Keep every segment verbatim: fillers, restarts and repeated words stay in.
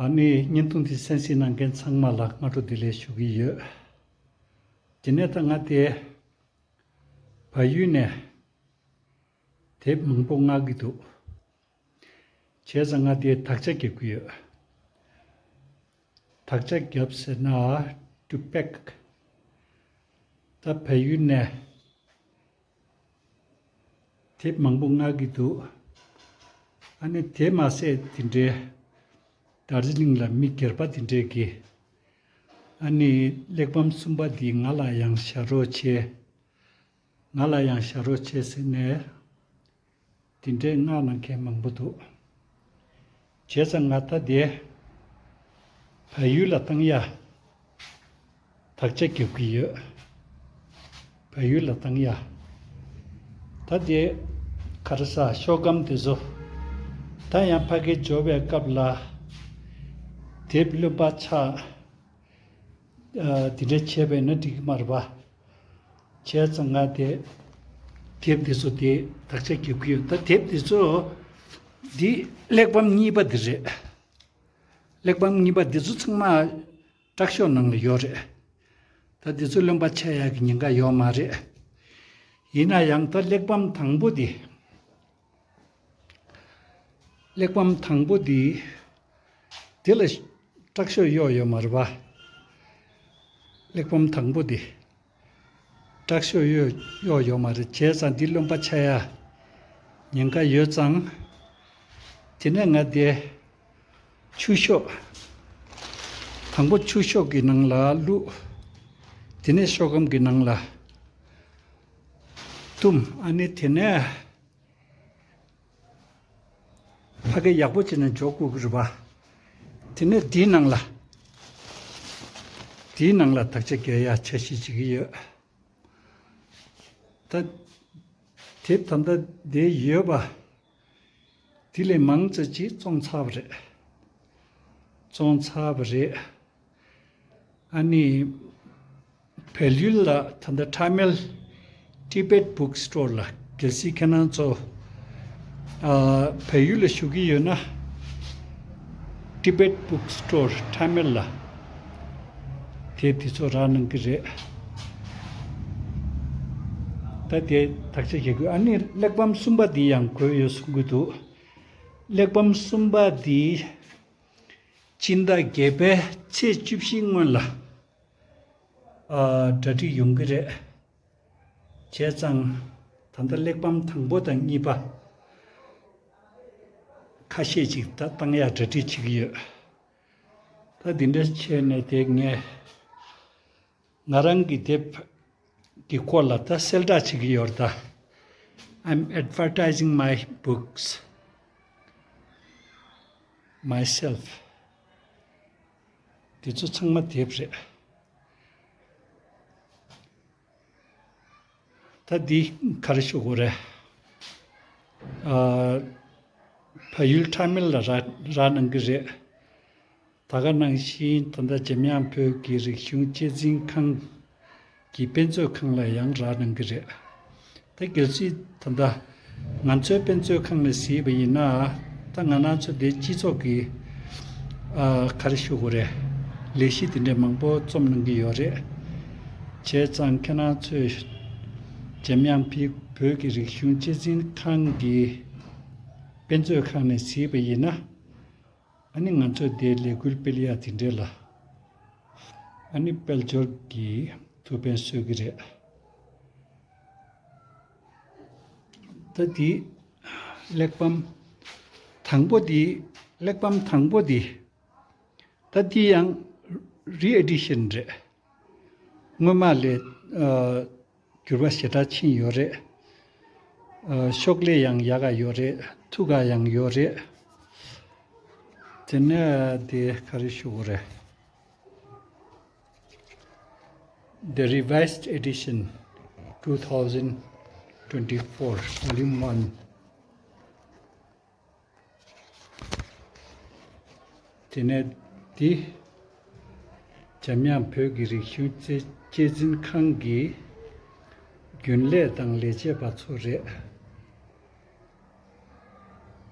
ཨ་ནི་བརྙན་ཐུང་འདི་གསན་གཟིགས་གནང་མཁན་ཚང་མ་ལ་སྔ་དྲོ་བདེ་ལེགས་ཞུ་གི་ཡོད། དེ་ནས་ད་ང་དེ་བལ་ཡུལ་ནས་དེབ་མང་པོ་མངགས་ཀྱི་འདུག་བྱས་ཙང་ང་དེ་དག་ཆ་རྒྱབ་ཀྱི་ཡོད། དག་ཆ་རྒྱབ་ཟེར་ན་to pack། ད་བལ་ཡུལ་ནས་དེབ་མང་པོ་མངགས་ཀྱི་འདུག་ཨ་ནི་དེ་མ་ཟད་དེ་འདྲའི་དར་ཇི་ལིང་ལ་མི་སྒེར་པ་དེ་འདྲས་ཀྱིས་ཨ་ནི་གླེགས་བམ་གསུམ་པ་འདི་ང་ལ་ཡང་བཞག་རོགས་བྱས། ང་ལ་ཡང་བཞག་རོགས་བྱས་ཟེར་ནས་དེ་འདྲས་མངགས་གནང་མཁན་མང་པོ་འདུག་བྱས་ཙང་ང་ད་དེ་བལ་ཡུལ་ལ་བཏང་ཡ། དག་ཆ་རྒྱབ་ཀྱི་ཡོད། བལ་ཡུལ་ལ་བཏང་ཡ། ད་དེ་ག་རེ་ཟ་ཤོག་སྒམ་དེ་ཚོ། ད་ཡང་ཕ་གིར་འབྱོར་བའི་སྐབས་ལ་དེབ་རློན་པ་ཆགས། ཨ། དེ་འདྲ་བྱས་པས་ན་འགྲིག་གི་མ་རེད་པ། བྱས་ཙང་ང་དེ་དེབ་དེ་ཚོ་དེ་དག་ཆ་རྒྱབ་ཀྱི་ཡོད། ད་དེབ་དེ་ཚོ་འདི་གླེགས་བམ་གཉིས་པ་འདི་རེད། གླེགས་བམ་གཉིས་པ་འདི་ཚོ་ཚང་མ་དྲག་ཤོས་ནང་ལ་ཡོད་རེད། ད་འདི་ཚོ་རློན་པ་ཆགས་ཡག་གི་ཉེན་ཁ་ཡོད་མ་རེད། ཡིན་ན་ཡང་ད་གླེགས་བམ་དང་པོ་འདི། གླེགས་བམ་དང་པོ་འདི། འདི་ལ་དྲག་ཤོས་གཡོག་ཡོད་མ་རེད་པ། གླེགས་བམ་དང་པོ་འདི། དྲག་ཤོས་གཡོག་གཡོག་ཡོད་མ་རེད། བྱས་ཙང་འདི་རློན་པ་ཆགས་ཡ་ཉེན་ཁ་ཡོད་ཙང་། དེ་ནས་ང་དེ་ཆུ་ཤོག་དང་པོ་ཆུ་ཤོག་གི་ནང་ལ་བླུགས། དེ་ནས་ཤོག་སྒམ་གྱི་ནང་ལ་བཏུམས། ཨ་ནི་དེ་ནས་ཕ་གི་ཡག་པོ་བྱས་ནས་འཇོག་དགོས་ཀྱི་རེད་པ། དེ་ནས་འདིའི་ནང་ལ། འདིའི་ནང་ལ་དག་ཆ་རྒྱག་ཡ་འཆར་གཞི་བྱེད་ཀྱི་ཡོད། ད་དེབ་ད་ལྟ་འདི་ཡོད་པ། དེ་ལས་མང་ཙམ་ཅིག་བཙོང་ཚར་བ་རེད། བཙོང་ཚར་བ་རེད། ཨ་ནི། བལ་ཡུལ་ལ་ད་ལྟ་ཊ་མིལ་Tibet Book Store ལ་གལ་སྲིད་ཁྱེད་རང་ཚོ་ཨ། བལ་ཡུལ་ལ་བཞུགས་ཀྱི་ཡོད་ན། Tibet Book Store ཊ་མིལ་ལ་དེབ་དེ་ཚོ་རག་གནང་གི་རེད། ད་དེ་དག་ཆ་བྱེད་དགོས། ཨ་ནི་གླེགས་བམ་གསུམ་པ་འདི་ཡང་དགོས་ཡོད་གསུང་གི་འདུག་གླེགས་བམ་གསུམ་པ་འདི་སྤྱི་ཟླ་བརྒྱད་པའི་ཚེས་བཅུ་བཞི་སྔོན་ལ། ཨ། གྲ་སྒྲིག་ཡོང་གི་རེད། བྱས་ཙང་ད་ལྟ་གླེགས་བམ་དང་པོ་དང་གཉིས་པ་ཁ་ཤས་ཅིག་ད་བཏང་ཡག་གྲ་སྒྲིག་བྱེད་ཀྱི་ཡོད། ད་འདི་འདྲ་བྱས་ནས་དེ་ངས་ང་རང་གི་དེབ་ཀྱི་སྐོར་ལ་ད་གསལ་བསྒྲགས་བྱེད་ཀྱི་ཡོད་རེད་ད། I'm advertising my books myself. དེ་ཚོ་ཚང་མ་དེབ་རེད། ད་འདི་ག་རེ་ཞུ་དགོས་རེད། ཨ། བལ་ཡུལ་ཊ་མིལ་ལ་རག་རག་གནང་གི་རེད། ད་ག་ནང་བཞིན་ད་ལྟ་འཇམ་དབྱངས་བོད་ཀྱི་རིག་གཞུང་གཅེས་འཛིན་ཁང་གི་དཔེ་མཛོད་ཁང་ལ་ཡང་རག་གནང་གི་རེད། ད་གལ་སྲིད་ད་ལྟ་ང་ཚོའི་དཔེ་མཛོད་ཁང་ནས་གཟིགས་པ་ཡིན་ན། ད་ང་རང་ཚོ་འདི་སྤྱི་ཚོགས་ཀྱི་ཨ། ག་རེ་ཞུ་དགོས་རེད། ལས་གཞི་དེ་འདྲ་མང་པོ་རྩོམ་གནང་གི་ཡོད་རེད། བྱས་ཙང་ཁྱེད་རང་ཚོས་འཇམ་དབྱངས་བོད་ཀྱི་རིག་གཞུང་གཅེས་འཛིན་ཁང་གི་དཔེ་མཛོད་ཁང་ནས་གཟིགས་པ་ཡིན་ན། ཨ་ནི་ང་ཚོས་དེའི་ལས་འགུལ་སྤེལ་ཡ་དེ་འདྲས་ལ་ཨ་ནི་དཔལ་འབྱོར་གྱི་ཐུགས་ཕན་གསོས་ཀྱི་རེད། ད་དེ་གླེགས་བམ་དང་པོ་དེ། གླེགས་བམ་དང་པོ་དེ། ད་དེ་ཡང་རི་ཨེ་ཌི་ཤན་རེད། སྔོན་མ་ལས་ཨ། འགྱུར་བ་ཞེ་དྲག་ཕྱིན་ཡོད་རེད། ཨ། ཤོག་ལྷེ་ཡང་ཡག་ག་ཡོད་རེད། མཐུག་ག་ཡང་ཡོད་རེད། དེ་ནས་དེ་ག་རེ་ཞུ་དགོས་རེད། The Revised Edition two thousand twenty-four, Volume one. དེ་ནས་འདི་འཇམ་དབྱངས་བོད་ཀྱི་རིག་གཞུང་གཅེས་གཅེས་འཛིན་ཁང་གི་རྒྱུན་ལས་དང་ལས་བྱེད་པ་ཚོ་རེད།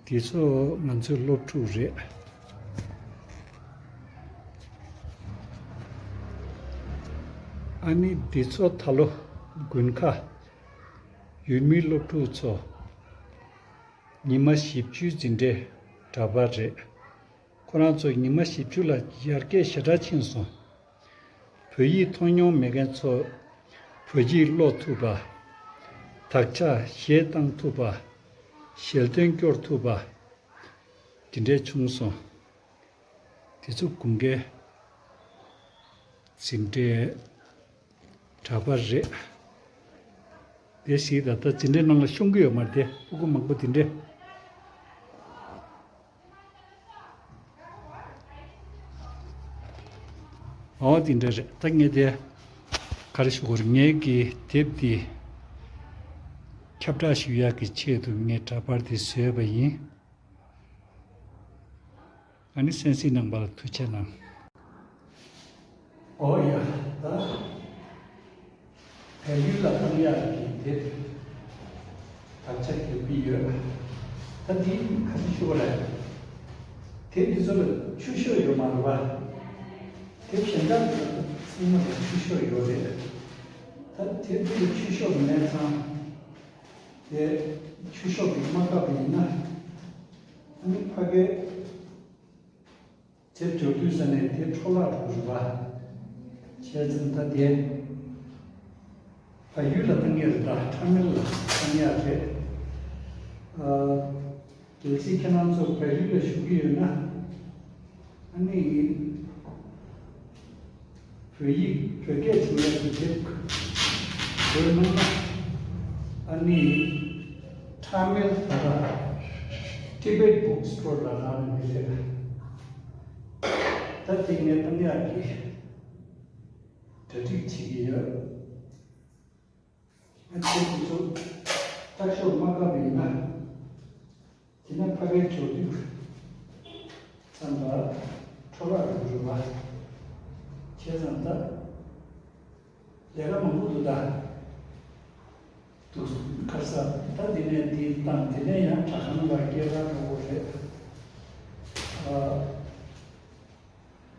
འདི་ཚོ་ང་ཚོའི་སློབ་ཕྲུག་རེད། ཨ་ནི་འདི་ཚོ་ད་ལོ་དགུན་ཁ་ཡུལ་མིའི་སློབ་ཕྲུག་ཚོ་ཉི་མ་བཞི་བཅུའི་འཛིན་གྲྭའི་འདྲ་པར་རེད། ཁོ་རང་ཚོ་ཉི་མ་བཞི་བཅུ་ལ་ཡར་རྒྱས་ཞེ་དྲག་ཕྱིན་སོང་། བོད་ཡིག་མཐོང་མྱོང་མེད་མཁན་ཚོ་བོད་ཡིག་ཀློག་ཐུབ་པ། དག་ཆ་གཞས་བཏང་ཐུབ་པ། ཞལ་འདོན་སྐྱོར་ཐུབ་པ། དེ་འདྲས་བྱུང་སོང་། དེ་ཚོ་དགུན་ཁའི་འཛིན་གྲྭའི་འདྲ་པར་རེད། དེ་ཞིག་ད་ལྟ་འཛིན་གྲྭའི་ནང་ལ་ཤོང་གི་ཡོད་མ་རེད་དེ། སྤུ་གུ་མང་པོ་དེ་འདྲས། ཨོ་དེ་འདྲ་རེད། ད་ངས་དེ་ག་རེ་ཞུ་དགོས་རེད། ངའི་གི་དེབ་དེ་ཁྱབ་བསྒྲགས་ཞུ་ཡག་གི་ཆེད་དུ་ངས་འདྲ་པར་དེ་བཟོས་པ་ཡིན། ཨ་ནི་གསན་གཟིགས་གནང་བ་ལ་ཐུགས་རྗེ་གནང་། ཨོ་ཡ། ད་བལ་ཡུལ་ལ་བཏང་ཡག་གི་དེབ་དག་ཆ་རྒྱག་གི་ཡོད། ད་འདི་ག་ཚོད་ཞུ་བ་རེད། དེབ་འདི་ཚོ་ལ་ཆུ་ཤོག་ཡོད་མ་རེད་པ། དེབ་གཞན་དག་ཚང་མ་ལ་ཆུ་ཤོག་ཡོད་རེད། ད་དེབ་འདི་ལ་ཆུ་ཤོག་མེད་ཙང་། དེ་ཆུ་ཤོག་གིས་མ་བཀབ་པ་ཡིན་ན། ཨ་ནི་ཕ་གིའི་དེབ་འབྱོར་དུས་ས་ནས་དེ་འཕྲོ་བརླག་འགྲོ་གི་རེད་པ། བྱས་ཙང་ད་དེ་བལ་ཡུལ་ལ་བཏང་ཡག་རེད། ད་ཁྲ་མེལ་ལ་བཏང་ཡག་རེད། ཨ། གལ་སྲིད་ཁྱེད་རང་ཚོ་བལ་ཡུལ་ལ་བཞུགས་ཀྱི་ཡོད་ན། ཨ་ནི། བོད་ཡིག་བོད་སྐད་བྱུང་ཡག་གི་དེབ་དགོས་གནང་ན། ཨ་ནི། ཁྲ་མེལ་ད་ལྟ་Tibet Book Store ལ་ལངས་ནས་རེད། ད་དེ་ངས་བཏང་ཡག་གི་གྲ་སྒྲིག་བྱེད་ཀྱི་ཡོད། ཨ་ནི་དེ་ཚོ་ལྟ་ཞོག་མ་བཀག་པ་ཡིན་ན། དེ་ན་ཕ་གིར་འབྱོར་དུས་ཙམ་ལ་འཕྲོ་བརླག་འགྲོ་གི་རེད་པ། བྱས་ཙང་ད་ལས་ཀ་མང་པོ་འདུག་ད། འདུག་ཁ་ས་ད་འདི་ནས་འདི་བཏང་། དེ་ནས་ཡང་དྲ་ཁང་ལ་སྐྱེལ་ག་འགྲོ་དགོས་རེད། ཨ།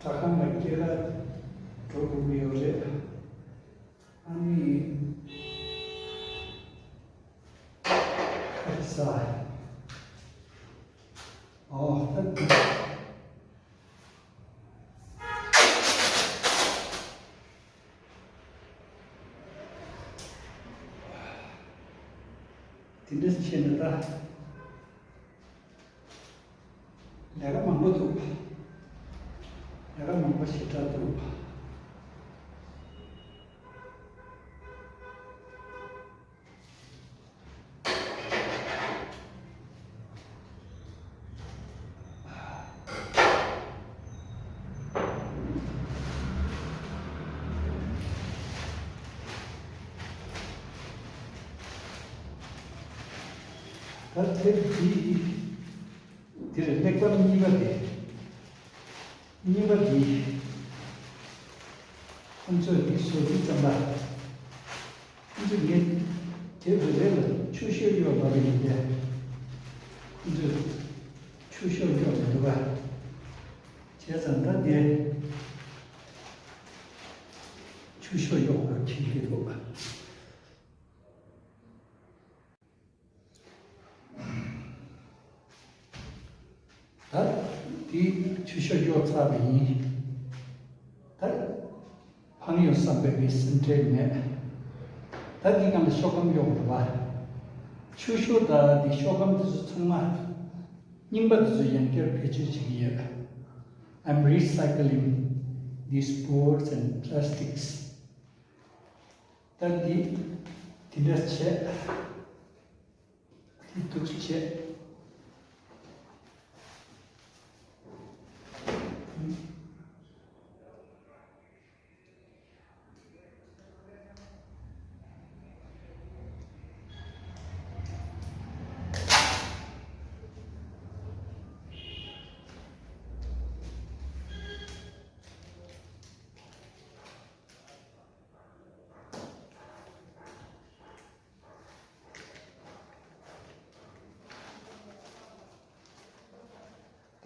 དྲ་ཁང་ལ་སྐྱེལ་ག་འགྲོ་དགོས་ཀྱི་ཡོད་རེད། ཨ་ནི། ཁ་ས། ཨོ། ད་དེ་འདྲ་བྱས་ནས་ད། ལས་ཀ་མང་པོ་འདུག་ལས་ཀ་མང་པོ་ཞེ་དྲག་འདུག་ད་དེབ་འདི། འདིར་གླེགས་བམ་གཉིས་པ་དེ། གཉིས་པ་འདི། ཁོང་ཚོས་འདི་བཟོ་དུས་ཙམ་པ། ཁོང་ཚོས་ངས་དེབ་རེ་རེ་ལ་ཆུ་ཤོག་གཡོག་ལབ་པ་ཡིན་ཏེ། ཁོང་ཚོས་ཆུ་ཤོག་གཡོག་མི་འདུག་ག་བྱས་ཙང་ད་འདི་ཆུ་ཤོག་གཡོག་པ་ཁྱེར་གྱི་འདུག་ད་དེ་ཆུ་ཤོག་གཡོག་ཚར་བ་ཡིན། ད་ཕངས་ཡོད་བསམ་པའི་མི་སེམས་ཁྲལ་མེད། ད་དེ་སྒང་ལ་ཤོག་སྒམ་གཡོག་འདུག་པ། ཆུ་ཤོག་དང་དེ་ཤོག་སྒམ་དེ་ཚོ་ཚང་མ་རྙིང་པ་དེ་ཚོ་ཡང་བསྐྱར་བེད་སྤྱོད་བྱེད་ཀྱི་ཡོད། I'm recycling these boards and plastics. ད་འདི་དེ་འདྲ་བྱས། དེ་འདུག་བྱས།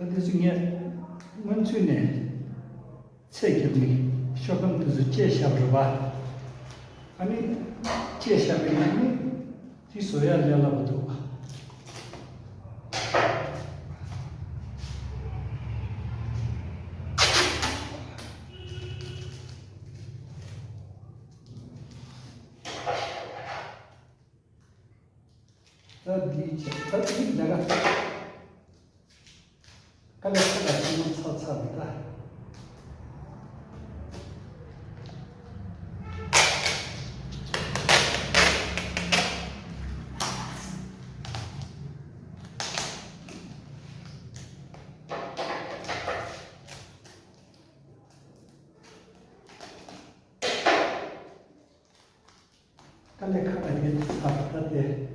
ད་དེ་ཚོ་ངས་སྔོན་ཚུད་ནས་ཚད་བརྒྱབ་ནས་ཤོག་སྒམ་དེ་ཚོ་བཅད་བཞག་པ་རེད་པ། ཨ་ནི་བཅད་བཞག་པའི་ནང་ནས་དེ་བཟོ་ཡ་ལས་སླ་པོ་འདུག་ད་འདི་བྱས། ད་འདི་ལས་ཀ་དཀའ་ལས་ཁག་ལ་ཐུག་མ་ཚར་ཚར་རེད་ད། དཀའ་ལས་ཁག་ལ་ཡོད་ཚར་ད་དེ།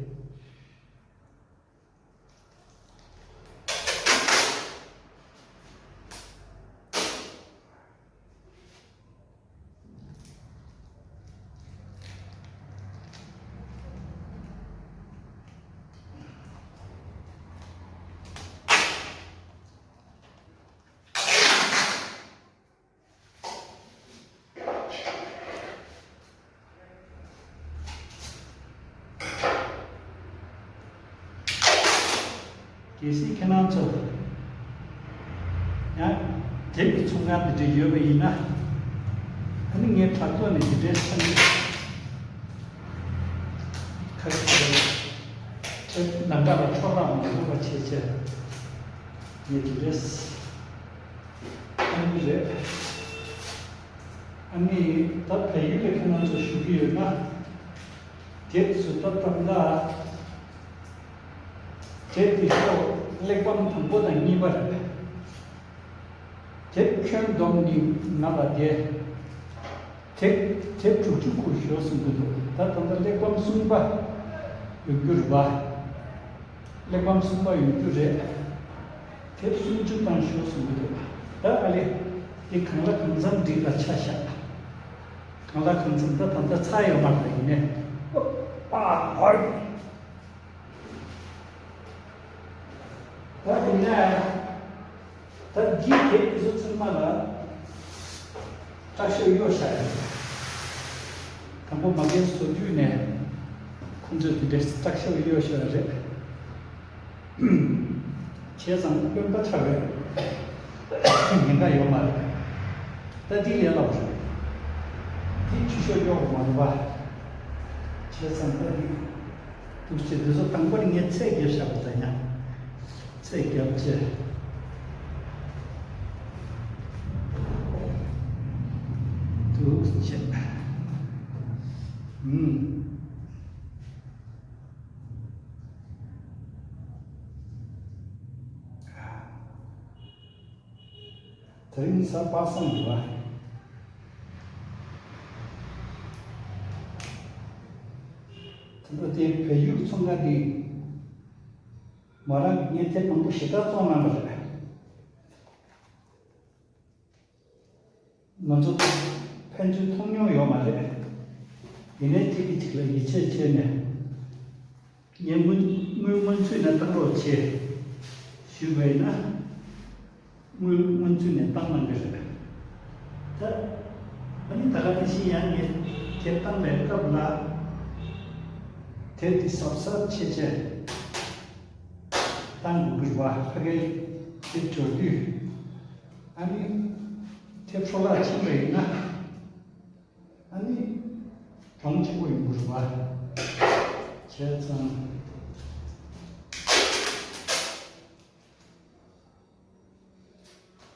གལ་སྲིད་ཁྱེད་རང་ཚོ་ཡང་དེབ་ཀྱི་ཚོང་ཁང་འདི་འདྲ་ཡོད་པ་ཡིན་ན། ཨ་ནི་ངའི་དྲ་ཐོག་ནས་འདི་འདྲའི་ས་ནས་ཁ་ཁ་ཁ་ཁ་ནམ་ཟླ་ལ་འཕྲོ་བརླག་མ་ཡོང་བ་བྱས་བྱས་ངས་འདི་འདྲའི་ཨ་ནི་རེད། ཨ་ནི་ད་བལ་ཡུལ་ལ་ཁྱེད་རང་ཚོ་བཞུགས་ཀྱི་ཡོད་ན། དེབ་བཟོ་ལྟ་སྟངས་ལ། དེབ་དེ་ཤོག་གླེགས་བམ་དང་པོ་དང་གཉིས་པ་རེད། དེབ་ཁྱོན་བསྡོམས་ནི་ང་ལ་དེ། དེབ་དེབ་དྲུག་ཅུ་སྐོར་ཞོག་གསུང་གི་འདུག་ད་ད་ལྟ་གླེགས་བམ་གསུམ་པ་ཡོང་རྒྱུ་རེད་པ། གླེགས་བམ་གསུམ་པ་ཡོང་རྒྱུ་རེད། དེབ་སུམ་ཅུ་བཏང་ཤོག་གསུང་གི་འདུག་ད་ཨ་ལེ། འདི་གང་ལ་གང་འཚམ་འགྲིག་ལ་ཆ་བཞག་གང་ལ་གང་འཚམ་ད་ད་ལྟ་ཚར་ཡོད་མ་རེད་ཡིན་ནའི། ཨ་ཧོར། ད་དེ་ནས་ད་འདི་དེབ་དེ་ཚོ་ཚང་མ་ལ་སྟྲག་ཤོག་གཡོག་བཞག་ཡོད། དང་པོ་མ་རྒན་བཟོ་དུས་ནས་ཁོང་ཚོས་དེ་འདྲའི་སྟྲག་ཤོག་གཡོག་བཞག་ཡོད་རེད། བྱས་ཙང་དཀོན་པ་ཆགས་པའི་ཉེན་ཁ་ཡོད་མ་རེད། ད་འདི་ལས་སླ་པོ་རེད། འདི་ཆུ་ཤོག་གཡོག་པ་མ་རེད་པ། བྱས་ཙང་ད་འདི་འདུག་སེ་འདི་ཚོ་དང་པོ་ནས་ངས་ཚད་བརྒྱབ་བཞག་པ་ད་ཡང་། ཚད་བརྒྱབ་བྱས། འདུག་བྱས། ཨུམ། དེ་རིང་གཟའ་པ་སངས་རེད་པ། ད་ལྟ་དེ་བལ་ཡུལ་ཚོང་ཁང་འདི་མ་རང་གི་ངས་དེབ་མང་པོ་ཞེ་དྲག་བཙོང་གནང་བ་རེད། ང་ཚོ་ཕན་ཚུན་མཐོང་མྱོང་ཡོད་མ་རེད། ཡིན་ནའི་གཅིག་གིས་གཅིག་ལ་ཡིད་ཆེས་བྱས་ནས། ངས་སྔོན་སྔོན་སྔོན་ཚུད་ནས་བཏང་རོགས་བྱེད་ཞུས་པ་ཡིན་ན། སྔོན་སྔོན་ཚུད་ནས་བཏང་གནང་གི་རེད། ད་ཨ་ནི་ད་ག་ནང་བཞིན་ཡང་ངས་དེབ་བཏང་བའི་སྐབས་ལ། དེབ་དེ་གཟབ་གཟབ་བྱས་བྱས་བཏང་དགོས་ཀྱི་རེད་པ། ཕ་གིར་དེབ་འབྱོར་དུས། ཨ་ནི་དེབ་འཕྲོ་བརླག་ཕྱིན་པ་ཡིན་ན། ཨ་ནི་གྲོང་ཆེན་པོ་ཡོང་གི་རེད་པ། བྱས་ཙང་།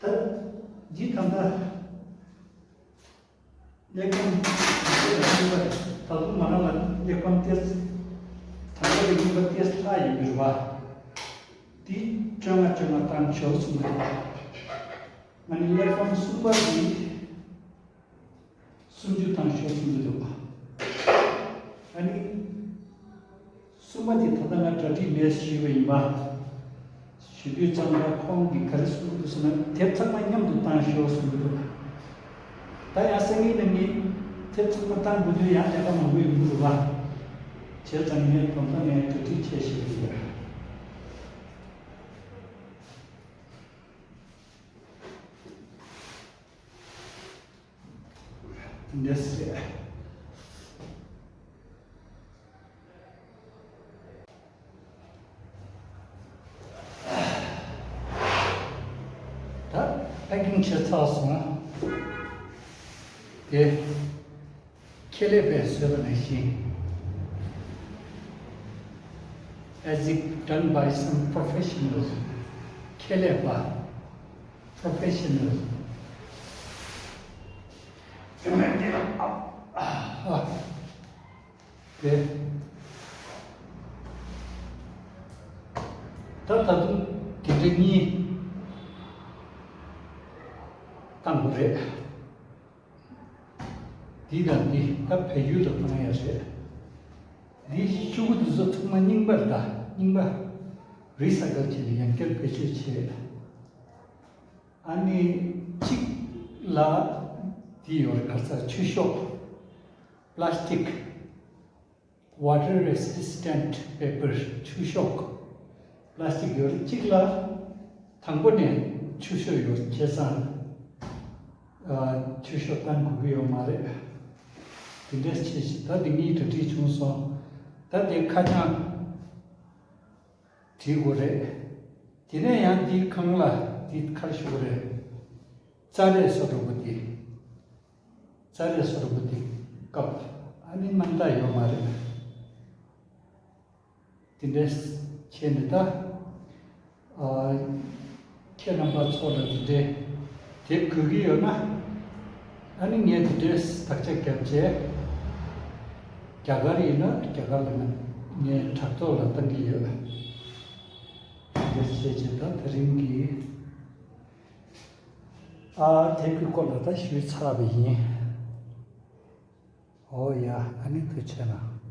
ད་འདི་ད་ལྟ་གླེགས་བམ་ད་དུང་མ་རང་ལ་གླེགས་བམ་ཏེས་ད་ལྟ་ཡིན་པ་ཏེས་ལྷག་ཡོད་ཀྱི་རེད་པ། འདི་བཅོ་ལྔ་བཅོ་ལྔ་བཏང་ཆོག་གསུངས་འདུག་ང་ནི་གླེགས་བམ་གསུམ་པ་འདི། སུམ་ཅུ་བཏང་ཤོག་གསུངས་ཀྱི་འདུག་ཨ་ནི། གསུམ་པ་དེ་ད་ལྟ་ང་གྲ་སྒྲིག་མེད་ཞུས་པ་ཡིན་པ། ཞུ་དུས་ཙམ་པ་ཁོང་གིས་ག་རེ་གསུངས་འདུག་ཟེར་ན། དེབ་ཚང་མ་མཉམ་དུ་བཏང་ཤོག་གསུངས་ཀྱི་འདུག་ད་ཡང་སང་ཉིན་གནངས་ཉིན་དེབ་ཚང་མ་བཏང་དགོས་དུས་ཡང་ལས་ཀ་མང་པོ་ཡོང་གི་འདུག་བ། བྱས་ཙང་ངས་དོན་དག་ངས་གྲ་སྒྲིག་བྱས་ཞུ་གི་ཡོད། འདི་འདྲ་ཞིག་རེད། ད་པེ་ཀིང་བྱས་ཚར་སོང་། དེ་ཁེ་ལས་པས་བཟོས་པ་ནང་བཞིན། As if done by some professional. ཁེ་ལས་པ། Professional. དེ། ད་ད་དུང་དེ་འདྲ་གཉིས་བཏང་དགོས་རེད། འདི་དང་འདི་ད་བལ་ཡུལ་ལ་བཏང་ཡ་རེད། འདི་ཤོག་གུ་འདི་ཚོ་ཚང་མ་རྙིང་པ་རེད། ད་རྙིང་པ་རི་སའི་ཀལ་བྱས་ནས་ཡང་བསྐྱར་བེད་སྤྱོད་བྱས། ཨ་ནི་གཅིག་ལ་འདི་ཡོད་རེད། ག་ས་ཆུ་ཤོག plastic, water resistant paper. ཆུ་ཤོག plastic ཡོད་རེད། གཅིག་ལ་དང་པོ་ནས་ཆུ་ཤོག་ཡོད་བྱས་ཙང་། ཨ། ཆུ་ཤོག་བཏང་དགོས་ཀྱི་ཡོད་མ་རེད། དེ་འདྲས་བྱས་ཤིག་ད་དེ་གཉིས་གྲ་སྒྲིག་བྱུང་སོང་། ད་དེ་ཁ་བྱང་བྲིས་དགོས་རེད། དེ་ནས་ཡང་དེའི་སྒང་ལ་དེ་ག་རེ་ཞུ་དགོས་རེད། རྩ་རེད་བཟོ་འདྲ་པོ་དེ། རྩ་རེད་བཟོ་འདྲ་པོ་དེ་སྐབས་ཨ་ནི་རྣམ་དག་ཡོད་མ་རེད། དེ་འདྲས་བྱས་ནས་ད། ཨ། ཁྱེད་རྣམ་པ་ཚོ་ལ་དེ་འདྲའི་དེབ་དགོས་ཀྱི་ཡོད་ན། ཨ་ནི་ངས་དེ་འདྲའི་དག་ཆ་བརྒྱབ་བྱས། རྒྱ་གར་ཡིན་ན་རྒྱ་གར་ལ་ངས་དྲ་ཐོག་ལ་བཏང་གི་ཡོད། དེ་འདྲ་བྱས་བྱས་ད་དེ་རིང་གི། ཨ། དེབ་ཀྱི་སྐོར་ལ་ད་ཞུས་ཚར་བ་ཡིན། ཨོ་ཡ། ཨ་ནི་ཐུགས་རྗེ་གནང་།